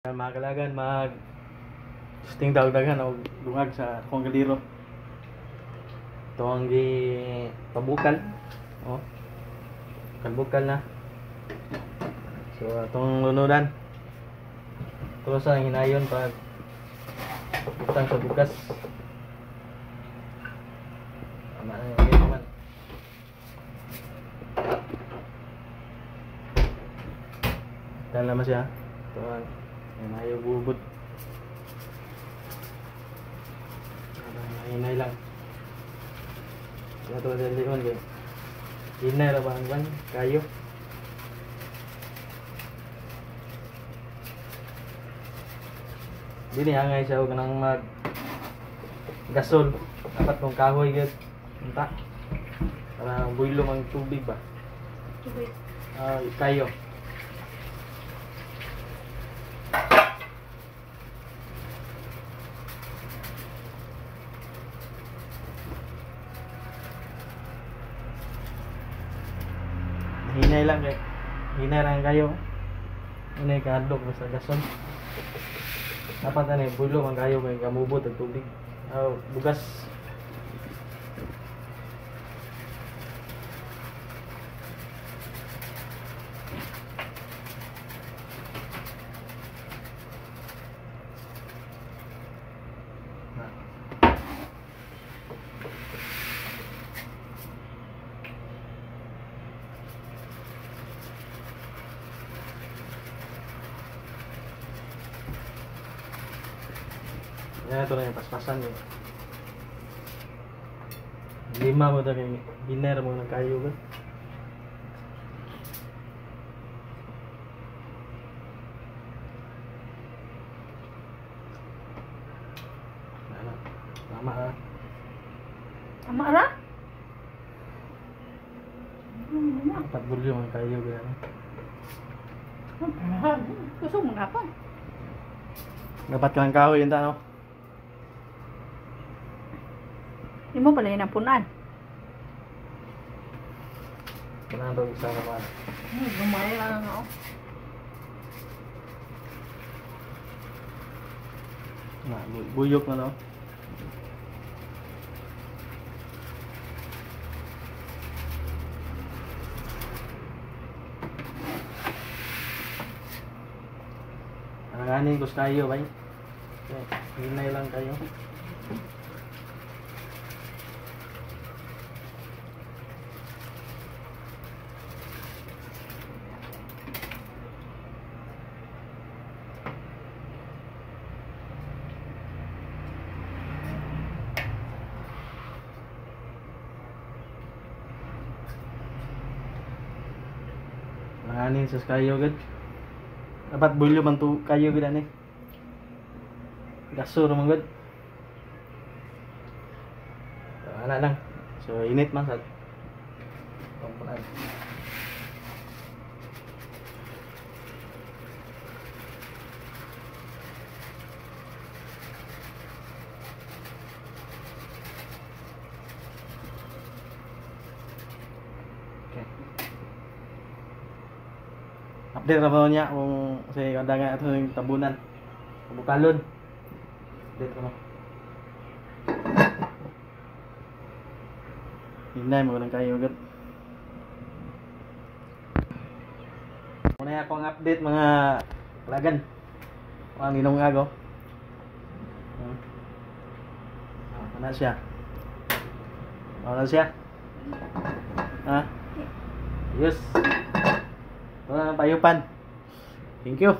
Mga kalagan, mag testing daw daghan og dungag sa akong kaliro. Ito ang gi pabukal. Oh. Kalbukal na. So atong lunudan. Tulo sa hinayon pag butang sa bugas. Tama na yung naman. Dahil naman siya. Ito ang ayaw bubot. Hinay lang. Ito ang lion kay. Hinay ra ba ang kwan? Kayo. Dili angay siya og kanang mag gasol. Dapat kung kahoy gyud. Unta. Para buylom ang tubig ba. Tubig. Kayo. Hinay lang kay. Hinay lang kayo. Hinay kahadlok sa gasol. Dapat ano eh, bulong ang kayo kay kamubot ang tubig. Bugas. Ya, ito na yung paspasan yun. Lima mo ito yung biner mo ng kayo ba? Tama ha? Tama ra? Apat bulyo ng kayo ba? Gusto mo na pa? Dapat ka ng kahoy yun ta, no? Di mo pala yun ang punan. Kailangan daw isa naman. Gumaya lang ako. Na, buyok na no? Alanganin ko sa kayo, bay. Hinay lang kayo. Alanganin sa kayo gud. Dapat bulyo man to kayo gud ani. Gasol man gud. So, ana lang. So init man sa pampunan. Okay. Update ra ba niya kung sa kandangan ato yung tabunan. Bukalon. Update ra mo. Hinay mo lang kayo agad. Muna akong update mga kalagan. Ang ninong ago. Ano siya? Ano siya? Ha? Yes. Ito na ang payupan. Thank you.